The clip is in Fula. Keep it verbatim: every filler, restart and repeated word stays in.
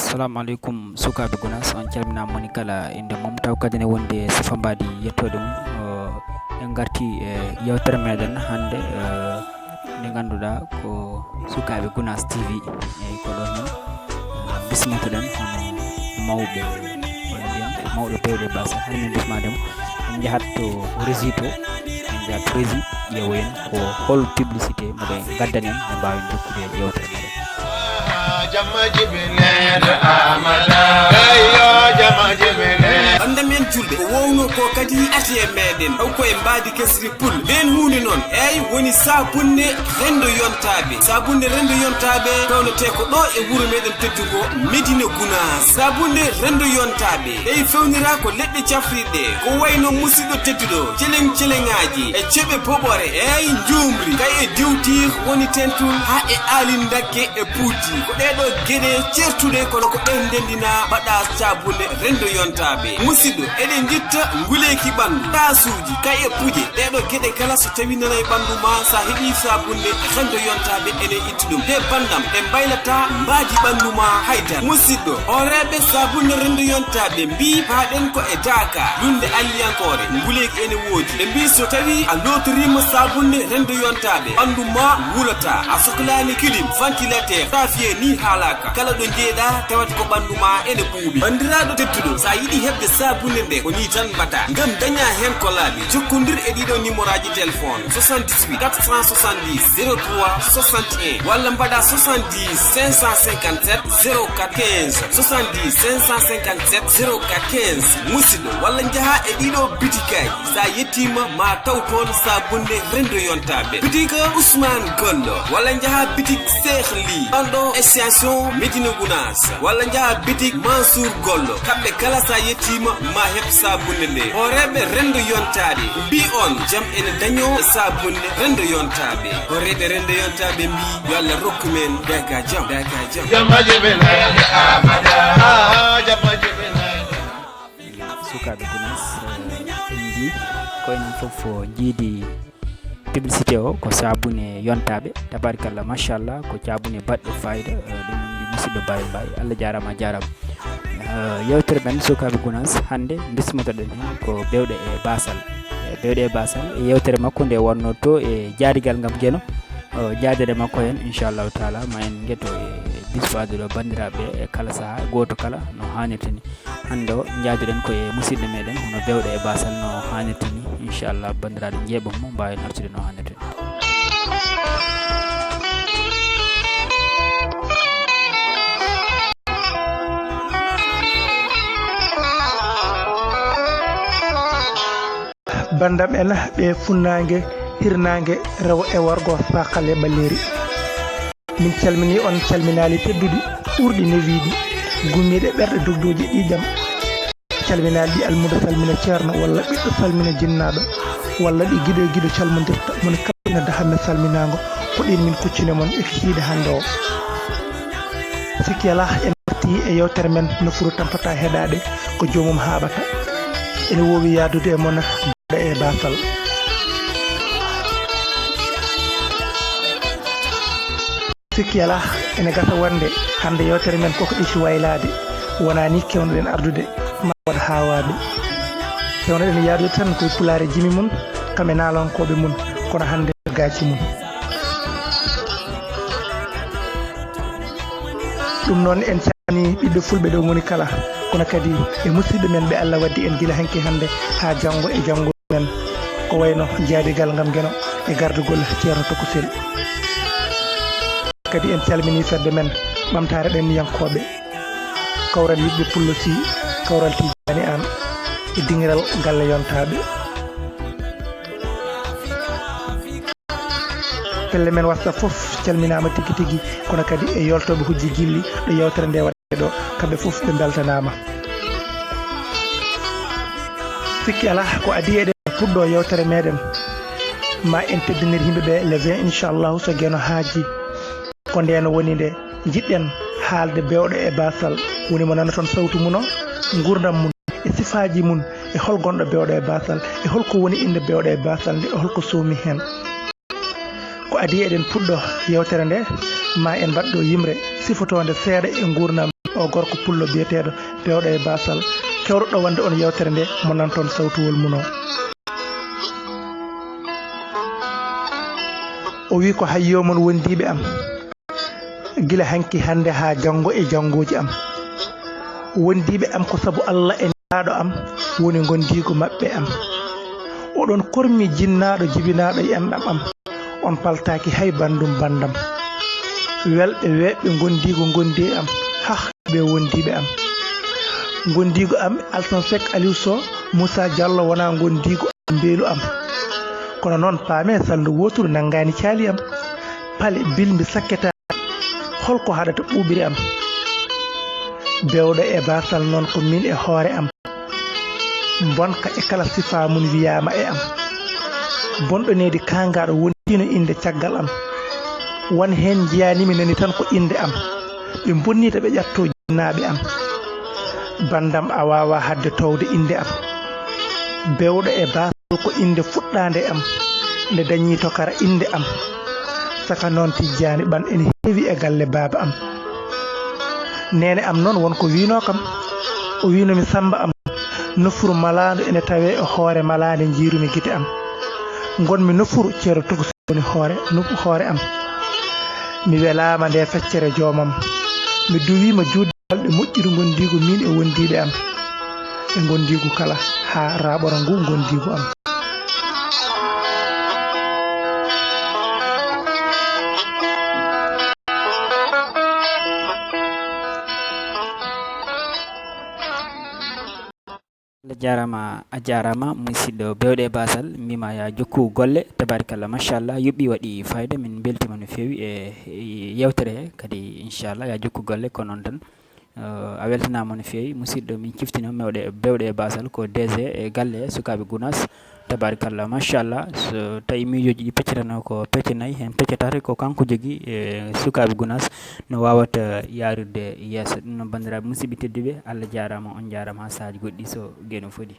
Assalamu aleykum, sukaaɓe Gunaas, on calminaama moni kala innde mum, taw kadi ne wondi e sifa mbaadi yettoode mum. Eh, en ngarti e yewtere meɗen hannde, eh, nde ngannduɗaa ko sukaaɓe Gunaas T V. Eyi, ko ɗon noon, eh, bismitoɗen hono mawɓe, walla mbiyen ko mawɗo Bewɗe Baasal. Hari min bismaade mo, en njahat to Régie to, en njahat to Régie, ƴeewoyen ko hol publicité mo ɓe ngaddani en, ɓe mbaawen jokkude e yewtere meɗen. Jamma jibineɗo Amada. Eyyo, jamma jibineɗo. Bannda men julɓe, ko wowno ko kadi yi'ati e meɗen. Taw ko e mbaadi kesri pul. Nden huunde noon, eey, woni saabunde renndo yontaaɓe. Saabunde renndo yontaaɓe fewnetee ko ɗo e wuro meɗen teddungo Medina Gunaas. Saabunde renndo yontaaɓe. Ɗe fewnira ko leɗɗe cafrirɗe. Ko wayno musidɗo tedduɗo, celeŋ-celeŋaaji e ceɓe boɓore, eey, njuumri, kay e diwtiir woni tentul haa e aalin ndagge e puuti. Ko ɗee ɗoo geɗe ceertuɗe kono ko ɗeen ndenndina mbaɗa saabunde renndo yontaaɓe. Musidɗo, eɗen njitta nguleeki ɓanndu, taasuuji, kay e puƴe. Ɗee ɗoo geɗe kala so tawi nana e ɓanndu ma, so a heɓii saabunde renndo yontaaɓe ene itti ɗum. Nde banndam e mbaylataa mbaadi ɓanndu ma haydara. Musidɗo, hooreeɓe saabunde renndo yontaaɓe mbii paaɗen ko e daaka, lunnde alliyankoore, nguleeki ene woodi. Ɓe mbii so tawi a lootoriima saabunde renndo yontaaɓe, ɓanndu ma wulataa, a soklaani kilim, ventilateur, taafiye ni haalaaka. Kala ɗo njeeɗaa tawat ko ɓanndu ma ene ɓuuɓi. Banndiraaɗo tedduɗo, so a yiɗi heɓde saabunde nde, ko nii tan mbaɗaa. Ngam dañaa heen ko laaɓi, jokkondir e ɗiɗo nimoraaji téléphone, soixante-dix-huit quatre cent soixante-dix zéro trois soixante et un walla mbaɗaa soixante-dix cinq cent cinquante-sept zéro quatre quinze, soixante-dix cinq cent cinquante-sept zéro quatre quinze. Musidɗo, walla njahaa e ɗiɗo bitikaaji. So a yettiima, ma taw toon saabunde renndo yontaaɓe. Bitik Ousmane Gollo, walla njahaa bitik Cheikh Ly, ɗon ɗo station Médina Gounass, walla njahaa bitik Mansour Gollo. Kamɓe kala so a yettiima, ma heɓ saabunde nde. Hooreeɓe renndo yontaaɓe, mbii on jam ene dañoo e saabunde renndo yontaaɓe. Hooreeɓe renndo yontaaɓe mbii, yo Allah rokku men daaka jam, daaka jam. Jamma jibinayde Amada. Ah, jamma jibinayde. Sukaaɓe Gounass, eh, en njii ko enen fof njiidi publicité o, ko saabune yontaaɓe. Tabaarkalla, machallah, ko saabune baɗɗe fayida. Eh, ɗum woni musidɗo Baye Mbaye. Allah jaaraama, a jaaraama. Eh, yewtere men sukaaɓe Gounass hannde, bismitoɗen heen ko Bewɗe e Baasal. Eh, Bewɗe e Baasal, e yewtere makko nde wonnoo to e Jaadigal Ngam Geno. Eh, jaadere makko heen, inchallahu taala, ma en ngeto e bisfaade ɗo banndiraaɓe e kala sahaa, gooto kala no haanirta ni. Hannde o, njaaduɗen ko e musidɗo meɗen, hono Bewɗe e Baasal no haanirta ni. Inchallah, banndiraaɓe, njeeɓa mo, mbaawen artude no haanirta ni. Banndam en ɓe funnaange, hirnaange, rewo e worgo, saakal e ɓaleeri. Min calminii on calminaali tedduɗi, ɓurɗi newiiɗi, gummiiɗe ɓerɗe dogdooji ƴiiƴam. Calminaali ɗi almuudo salmina ceerno walla ɓiɗɗo salmina jinnaaɗo, walla ɗi giɗo e giɗo calmondirta, moni kala ina daha men salminaango. Ko ɗiin min kuccini mon e kisiiɗe hannde o. Sikki alaa, en artii e yewtere men no furo tampata heɗaade, ko joomum haaɓata. Ene woowi yahdude e mon. E Baasal. Sikki alaa, ene gasa wonde hannde yewtere men koko ɗisi waylaade, wonaa ni kewnoɗen ardude, ma waɗ haawaade. Kewnoɗen yahdude tan koye pulaar e jimi mum, kam e naalankooɓe mum, kono hannde gaaci mum. Ɗum noon, en calminii ɓiɓɓe fulɓe ɗo ngoni kala, kono kadi e musidɓe men ɓe Allah waddi en gila hanki hannde haa janngo e janngo men, ko wayno Jaadigal Ngam Geno e gardugol Ceerno Toko Sel. Kadi en calminii fedde men Ɓamtaare Ɗanniyankooɓe, kawral yiɗɓe Pullo Sy, kawral Tijaani Aan e dingiral galle yontaaɓe. Pelle men wasta fof calminaama tigi tigi, kono kadi e yoltooɓe hujji gilli ɗo yewtere nde waɗe ɗo, kamɓe fof ɓe mbeltanaama. Sikki alaa, ko adii eɗen puɗɗo yewtere meɗen, ma en teddinir yimɓe ɓe le vingt, inchallahu, so Geno haaji. Ko ndeen woni nde njiɗɗen haalde Bewɗe e Baasal, woni mo nanaton sawtu mum o, nguurndam mum, e sifaaji mum, e hol gonɗo Bewɗe e Baasal, e hol ko woni innde Bewɗe e Baasal nde, e hol ko soomi heen. Ko adii eɗen puɗɗo yewtere nde, ma en mbaɗ ɗo yimre sifotoonde seeɗa e nguurndam O gorko pullo biyeteeɗo Bewɗo e Baasal, kewɗo ɗowande on yewtere nde, mo nanton sawtuwol mum o. O wi ko hayyo mon wondiiɓe am, gila hanki hannde haa janngo e janngooji am. Wondiiɓe am ko sabu Allah e Nelaaɗo am woni ngondiigu maɓɓe am. Oɗon kormi jinnaaɗo jibinaaɗo e enɗam am. On paltaaki hay banndum banndam. Welɓe weeɓɓe ngondiigu ngondi e am. Hah, ɓe wondiiɓe am. Ngondiigu am Alsan Seck Aliou Sow, Moussa Diallo wona ngondiigu am, mbeelu am. Kono noon paame salndu wooturu nanngaani caali am. Pale bilmbi sakketa. Holko haɗata ɓuuɓri am? Bewɗo e Baasal noon ko min e hoore am. Bonka e kala sifaa mum wiyaama e am. Bonɗo needi kaangaaɗo wondiino innde caggal am. Won heen njiyaani mi nani tan ko innde am. Ɓe mbonnita ɓe ƴatto jinnaaɓe am. Banndam a waawaa haɗde toowde innde am. Bewɗo e Baasal ko innde fuɗɗaande am. Nde dañii to kara innde am. Saka noon Tijjaani Ɓan ene heewi e galle baaba am. Neene am noon won ko wiinoo kam. O wiino mi Sammba am, nofuru malaandu ene tawee e hoore malaande njiirumi gite am. Ngonmi nofuru Ceerno Tokosel woni hoore, nof-, hoore am. Mi welaama nde feccere joomam. Mi duwiima juutde balɗe moƴƴude ngondiigu miin e wondiiɓe am. E ngondiigu kala, haa raaɓora ngu ngondiigu am. Allah jaaraama, a jaaraama, musidɗo Bewɗe e Baasal, mbiymaa yo a jokku golle, tabaarikalla, machallah, yuɓɓii, waɗii faayida, min mbeltiima no feewi e, e yeewtere he, kadi inchallah yo a jokku golle, ko noon tan. Eh, a weltanaama no feewi, musidɗo, min ciftinoo mewɗe, Bewɗe e Baasal, ko D G e galle sukaaɓe Gunaas, tabaarikalla, machallah, so tawi miijooji ɗi peccatanoo ko pecce nayi, heen pecce tati ko kanko jogii e sukaaɓe Gunaas, no waawata yaarude yeeso. Ɗum noon, banndiraaɓe musidɓe tedduɓe, Allah jaaraama, on njaaraama, haa sahaaji goɗɗi so geɗo fodi.